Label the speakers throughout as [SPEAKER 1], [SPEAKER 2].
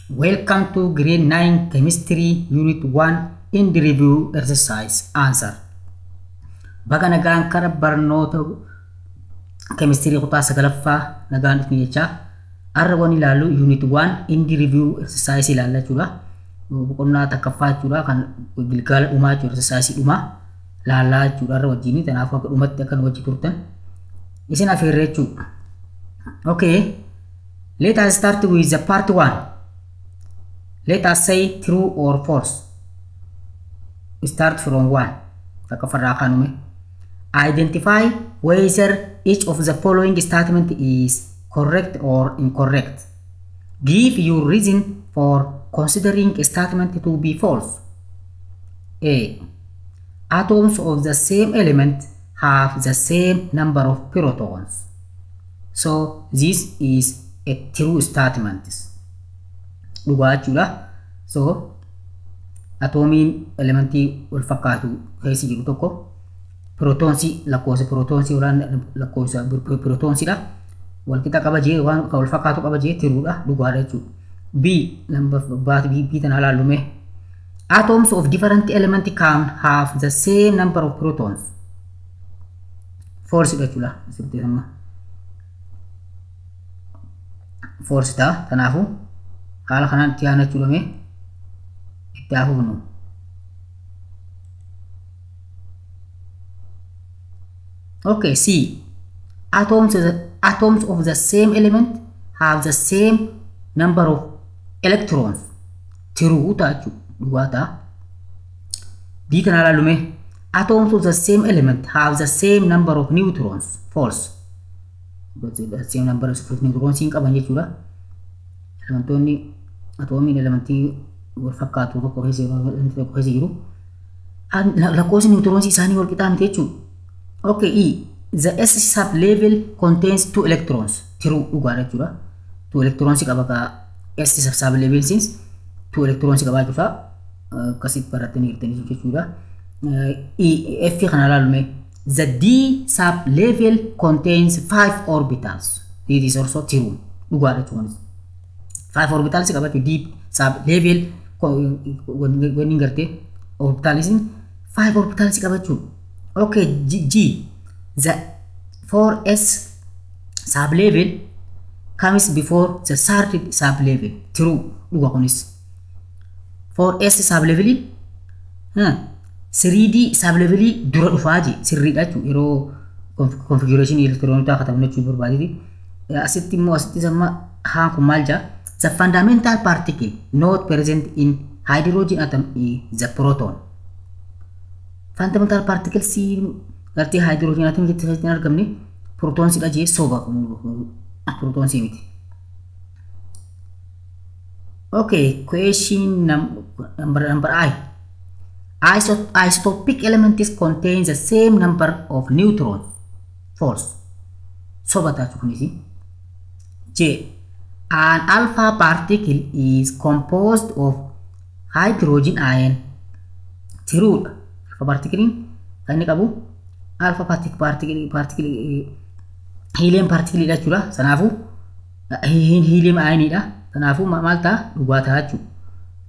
[SPEAKER 1] Welcome to grade 9 chemistry unit 1 in the review exercise answer. Baga nagaan kara barnoota chemistry kutaa sagalaffaa nagaan dhufni jechaa har'a waan ilaallu unit 1 in the review exercise ilaalla jechuudha. Boqonnaa takkaffaa jechuudha kan gilgaala dhumaa jechuudha exercise dhumaa laallaa jechuudha har'a wajjin kanaafuu akka dhumatti akka nu wajji turtan isin afeerre jechuudha. Okay, let us start with the part 1. Let us say true or false. Start from 1. Takkaffarraa kanume. Identify whether each of the following statement is correct or incorrect. Give your reason for considering a statement to be false. A. Atoms of the same element have the same number of protons. So this is a true statement. Dhugaa jechuudha. So atoomiin elementii wal fakkaatu keessa jiru tokko pirootoonsii lakkoofsa pirootoonsii olaanaa lakkoofsa pirootoonsiidha. Wal qixa qaba jee waan wal fakkaatu qaba jee tiruudha dhugaadha jechuudha. B number B B tana ilaallume. Atoms of different element can have the same number of protons. False dha jechuudha. Asirratti amma false ta'a. Kanaafuu haala kanaan itti aana jechuudha itti hafuufnu. Okay, C. Atoms of the same element have the same number of electrons. True ta'a jechuudha. Dhugaa ta'a. D kana ilaallume. Atoms of the same element have the same number of neutrons. False. The same number of neutrons hin qaban jechuudha. Elementoonni atoomiin elementii wal fakkaatu tokko keessa jiru. Lakkoofsi neutrons isaanii wal qixaa miti jechuudha. Okay, E. The S sub level contains 2 electrons. True dhugaadha jechuudha. 2 electrons qaba ka S sub level since 2 electrons qaba jechuudha. Akkasitti barattanii jirtanii jechuudha. E F kana ilaalume. The D sub level contains 5 orbitals. This is also true. Dhugaadha jechuudha. 5 orbitals qaba jechuudha. D sub level wanni gartee orbitals 5 orbitals qaba jechuudha. Okay, G. The 4s sub level comes before the third sub level. True. Dhuga kunis. 4s sub level 3d sub level dura dhufaa je sirriidha jechuudha. Yeroo configuration elektiroonikaa katabnu jechuu barbaadeeti. Asitti immoo asitti amma haan kun maal jaa? The fundamental particle not present in hydrogen atom is the proton. Fundamental particle si gartee hydrogen atom keessatti hin argamne protonsidha jee soba protonsii miti. Okay, question number I. Isotopic elements contain the same number of neutrons. False. Soba taatu kunis. J. An alpha particle is composed of hydrogen ion. True. Alpha particle kan inni qabu alpha particle helium particle dha jechuudha. Kanaafuu helium ion dha. Kanaafuu maal ta'a? Dhugaa ta'a jechuudha.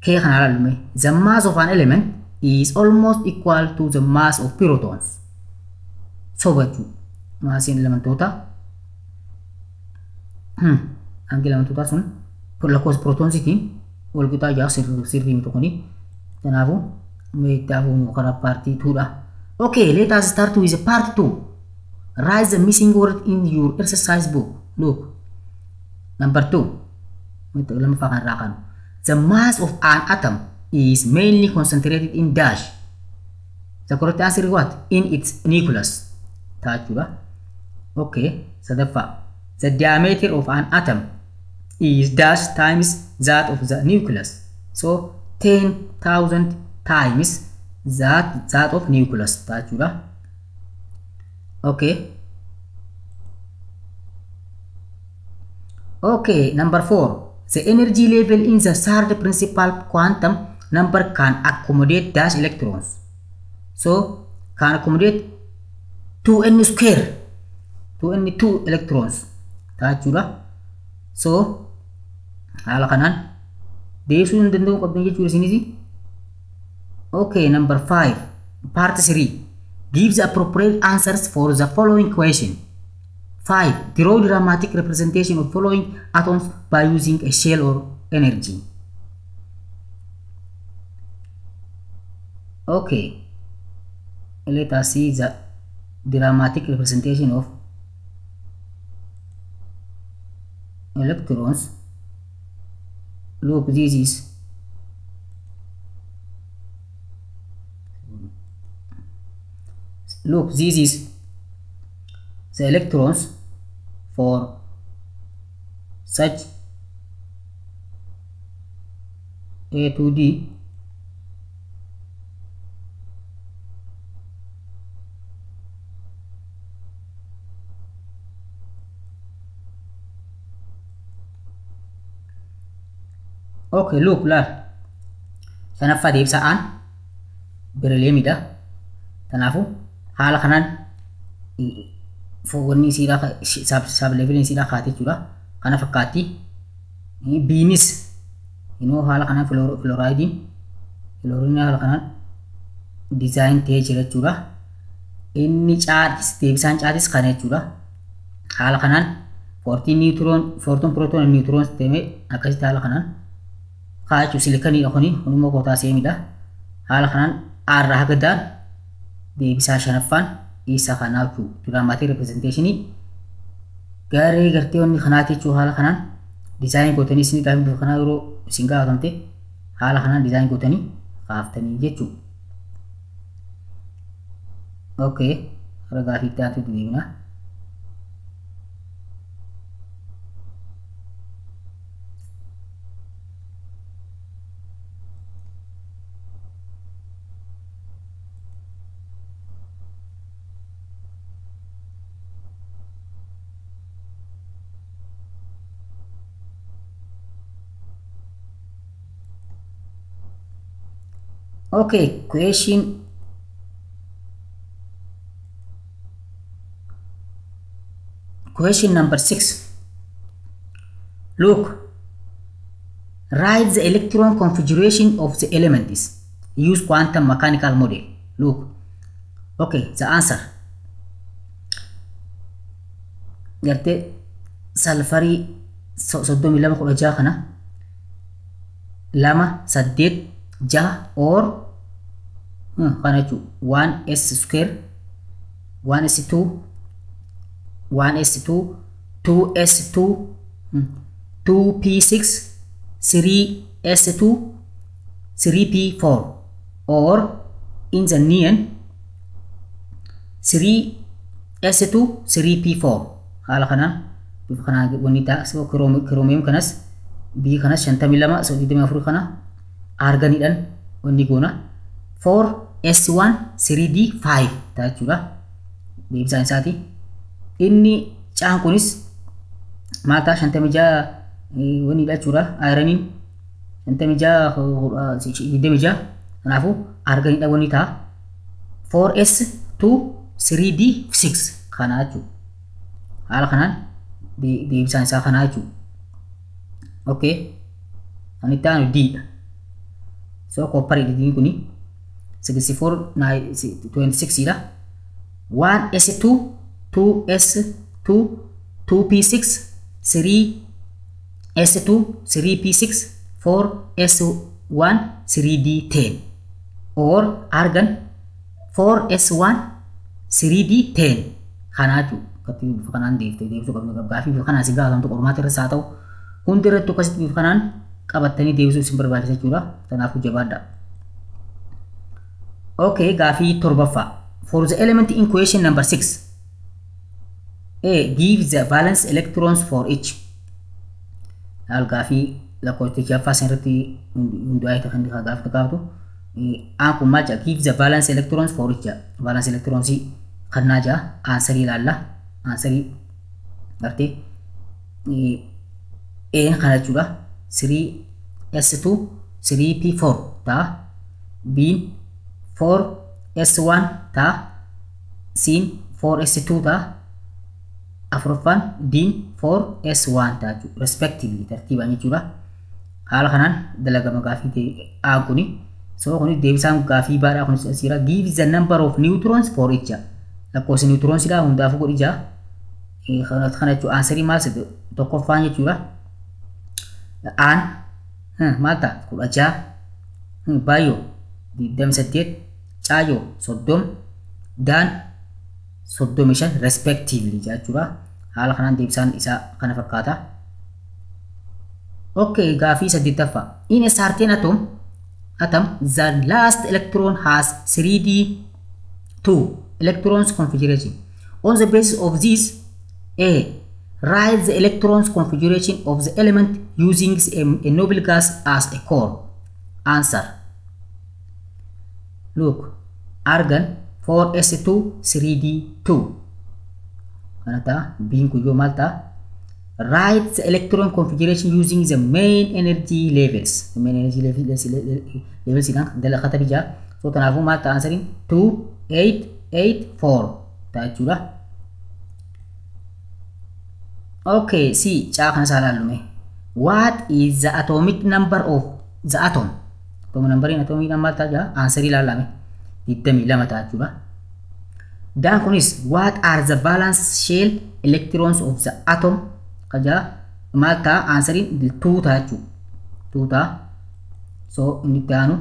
[SPEAKER 1] K kana ilaallume. The mass of an element is almost equal to the mass of protons. Soba jechuudha. Maasiin elementoota hangi elementoota sun lakkoofsa protonsiitiin wal qixaa jaa sirrii miti kuni. Kanaafuu itti hafuun karaa paartii 2 dha. Okay, let us start with part 2. Write the missing word in your exercise book. Look. Number 2. Lammaffaa kan irraa kaanu. The mass of an atom is mainly concentrated in dash. The correct answer is what? In its nucleus. Ta'a jechuudha. Okay, sadaffaa. The diameter of an atom is dash times that of the nucleus. So 10,000 times that of nucleus ta'a jechuudha. Okay. Okay, number 4. The energy level in the third principal quantum number can accommodate dash electrons. So can accommodate 2n square, 2n2 electrons ta'a jechuudha. So haala kanaan Deebisuu hin danda'u qabdan jechuudha isinis. Okay, number 5, part 3. Give the appropriate answers for the following question. 5. Draw dramatic representation of following atoms by using a shell or energy. Okay, let us see the dramatic representation of electrons. Look, this is the electrons for such A to D. Okay, look, laal. Shanaffaa deebisa'aan berylliumidha. Kanaafuu haala kanaan wanni isiidhaa sub-leveliin isiidhaa kaate jechuudha. Kana fakkaatti. Biinis inoo haala kanaan fluorideiin fluorine haala kanaan design ta'ee jira jechuudha. Inni caatis deebisaan caatis kana jechuudha. Haala kanaan 14 neutron 14 proton neutron ta'ee akkasitti haala kanaan kaa'achuu siliconiidha kuni kunimmoo potassiumidha. Haala kanaan aarraa haga daan deebisaa shanaffaan isa kanaa jechuudha. Dramatic representation garee gartee wanni kanaati jechuudha. Haala kanaan design gootanii isin gaafa bifa kanaa yeroo isin gaafatamte haala kanaan design gootanii kaaftanii jechuudha. Okay, gara gaafii itti aantutti deemna. Okay, question number 6. Look, write the electron configuration of the elements. Use quantum mechanical model. Look, okay, the answer. Gartee sulfurii 32 16 kana 2 8 6 or kana jechuudha 1s square 1s2 1s2 2s2 2p6 3s2 3p4 or in the neon 3s2 3p4. Haala kanaan bifa kanaan wanni ta'a. Chromium kanas B kanas 52 34 kana arganiidhaan wanni goona 4s1 3d5 ta'a jechuudha. Deebisaan isaati. Inni caan kunis maal ta'a 56 wanniidha jechuudha. Ironiin 56 26 kanaafuu arganiidha wanni ta'a 4s2 3d6 kana jechuudha. Haala kanaan deebisaan isaa kanaa jechuudha. Okay, kan itti aanu D dha. So copper diin kuni 64 26 dha. 1s2 2s2 2p6 3s2 3p6 4s1 3d10 or argon 4s1 3d10 kanaa jechuudha. Akkatti bifa kanaan deebiftee deebisuu qabnu gaafii bifa kanaan si gaafatamtu qormaata irras haa ta'u hundi irratti akkasitti bifa kanaan qabattanii deebisuu isin barbaachisa jechuudha. Kanaafuu jabaadha. Okay, gaafii torbaffaa. For the element in question number 6, A. Give the valence electrons for each. Laal gaafii lakkoofsa jaffaa san irratti hundaa'ee kan gaafatu gaafatu. Aan kun maal jedha? Give the valence electrons for each jedha. Valence electrons kannaa jedha. Answerii ilaalla. Answerii gartee A kana jechuudha. 3s2 3p4 ta'a. B 4s1 ta'a. C 4s2 ta'a. Afuraffaan D 4s1 ta'a jechuudha. Respectively tartiibaan jechuudha. Haala kanaan dalagama gaafii aan kuni. So kuni deebisaan gaafii baadhaa kunis asiira give the number of neutrons for each. Lakkoofsa neutronsidha hundaafuu godhi jaa. Kana jechuun aansarii maal tokkoffaan jechuudha. Aan maal ta'a 16, baay'oo 28, caayoo 30, daan 35 respectively jechuudha. Haala kanaan deebisaan isaa kana fakkaata. Okay, gaafii saddeettaffaa. In a certain atom, the last electron has 3d2 electrons configuration. On the basis of this, A. Write the electrons configuration of the element using a noble gas as a core. Answer. Look, argon 4s2 3d2. Kana ta'a B'n kun yoo maal ta'a? Write the electron configuration using the main energy levels. The main energy levels idhaan dalaqata bija. So kanaafuu maal ta'a answeriin 2 8 8 4 ta'a jechuudha. Okay, C caa kana isaa ilaallume. What is the atomic number of the atom? Atomic numberiin atomiidhaan maal ta'a jaa? Answerii ilaalame 22 ta'a jechuudha. Daan kunis what are the valence shell electrons of the atom? Kajaa maal ta'a? Answeriin 2 ta'a jechuudha. 2 ta'a. So inni itti aanu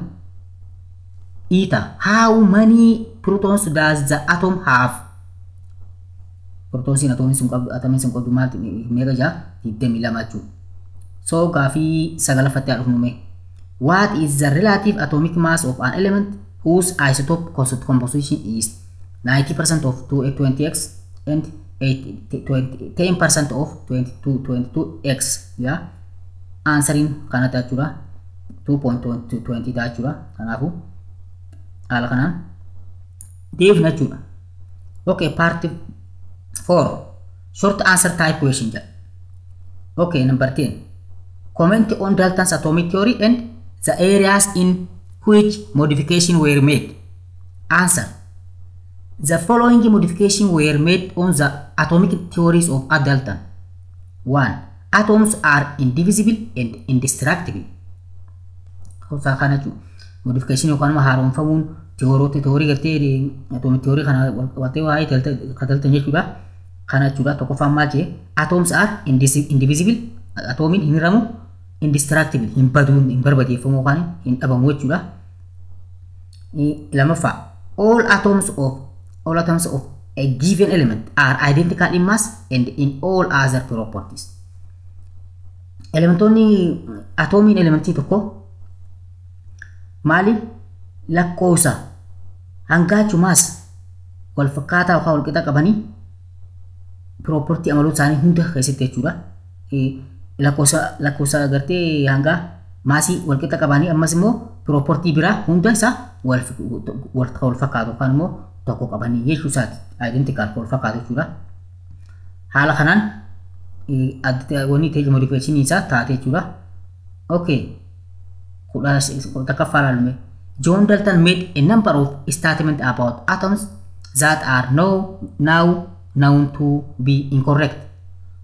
[SPEAKER 1] E ta'a. How many protons does the atom have? Protonsiin atomiin sun qabdu atomiin sun qabdu maal meeqa jaa? 22 jechuudha. So gaafii sagalaffatti haa dhufnu mee. What is the relative atomic mass of an element whose isotope composition is 90% of 20x and 10% of 22x? Yeah. Answeriin kana ta'a jechuudha. 2.20 ta'a jechuudha. Kanaafuu haala kanaan deebifna jechuudha. Okay, part 4 short answer type question jedha. Okay, number 10. Comment on Dalton's atomic theory and the areas in which modification were made. Answer. The following modifications were made on the atomic theories of Dalton. 1. Atoms are indivisible and indestructible. Kana jechuudha. Modification yookaan haaromfamuun theory gartee atomic theory kana waltee waa'ee Dalton jechuudha. Kana jechuudha. Tokkoffaan maal jee? Atoms are indivisible. Atoomiin hin hiramu, indestructible, hin badu, hin barbadeeffamu yookaan hin dhabamu jechuudha. Lammaffaa, all atoms of a given element are identical in mass and in all other properties. Elementoonni atoomiin elementii tokko maali lakkoofsa hangaachumaas wal fakkaataa yookaan wal qixa qabanii property amaloota isaanii hunda keessatti jechuudha. Lakkoofsa gartee hangaa maasii wal qixa qabanii ammas immoo property biraa hunda isaa wal fakkaatu yookaan immoo tokko qabanii jechuu isaati. Identical wal fakkaatu jechuudha. Haala kanaan wanni ta'e modification isaa taate jechuudha. Okay. Kudha takkaffaa ilaalume. John Dalton made a number of statements about atoms that are now known to be incorrect.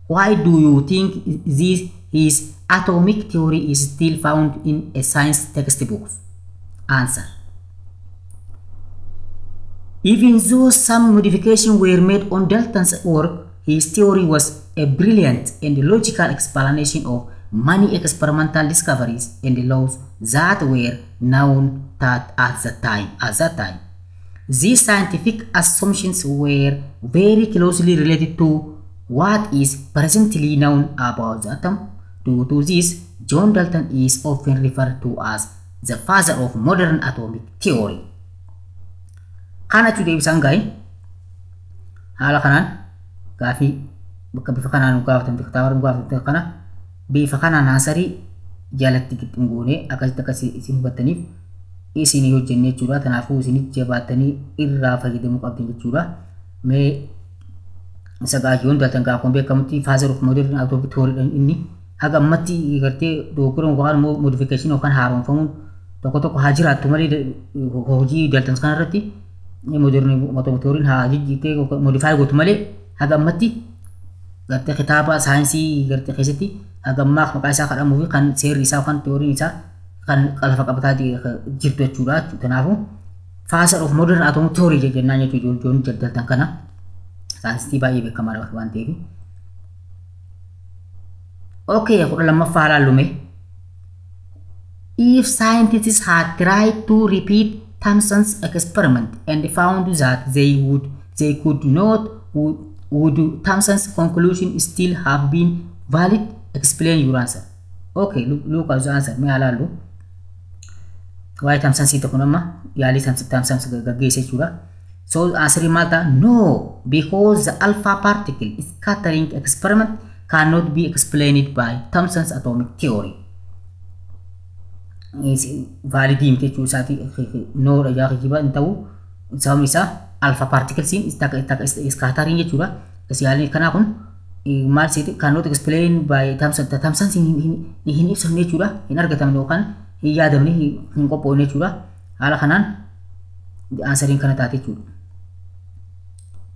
[SPEAKER 1] Why do you think this his atomic theory is still found in a science textbooks? Answer. Even though some modifications were made on Dalton's work, his theory was a brilliant and logical explanation of many experimental discoveries and laws that were known that at the time. At that time, these scientific assumptions were very closely related to what is presently known about the atom. Due to this, John Dalton is often referred to as the father of modern atomic theory. Kana jechuudha ibsaan gaa'e haala kanaan gaafii bakka bifa kanaan nu gaafatamte kitaaba nu gaafatamte kana bifa kanaan answerii jalatti qixxingoonee akkasitti akkas isin hubattaniif isin hojjenne jechuudha. Kanaafuu isin jabaattanii irraa fayyadamuu qabdan jechuudha. Mee isa gaafii Dalton gaafa beekamutti father of modern atomic theory inni haga ammatti gartee dogoggora yookaan immoo modification yookaan haaromfamuun tokko tokko haa jiraattu malee hojii Dalton kana irratti modern atomic theory haa jijjiirtee modify gootu malee haga ammatti gartee kitaaba saayinsii gartee keessatti Hagammaa maqaa isaa kadhamuu fi kan seerri isaa kan teoriin isaa kan lafa qabataa jirtu jechuudha. Kanaafuu father of modern atomic theory jennaan jechuudha Joon Dalton kana. Saayinsistii baay'ee beekamaadha waan ta'eef. Okay, 12ffaa ilaallume. If scientists had tried to repeat Thomson's experiment and found that they could not, would Thomson's conclusion still have been valid? Explain your answer. Okay, look at the answer. Mee ilaallu. Waa'ee Thomsonsii tokko nama yaalii Thomsons gaggeesse jechuudha. So answer maal ta'a? No, because the alpha particle scattering experiment cannot be explained by Thomson's atomic theory. Valid miti jechuu isaati. No dha jaa, kijiba hin ta'u. Sababni isaa alpha particlesiin scattering jechuudha. Yaaliin kanaa kun maal seeti cannot explain by Thomson. Thomson hin ibsamne jechuudha. Hin argatamne yookaan hin yaadamne, hin qophoofne jechuudha. Haala kanaan answeriin kana taate jechuudha.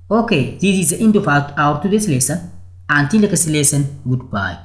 [SPEAKER 1] Okay, this is the end of our today's lesson. Until next lesson, goodbye.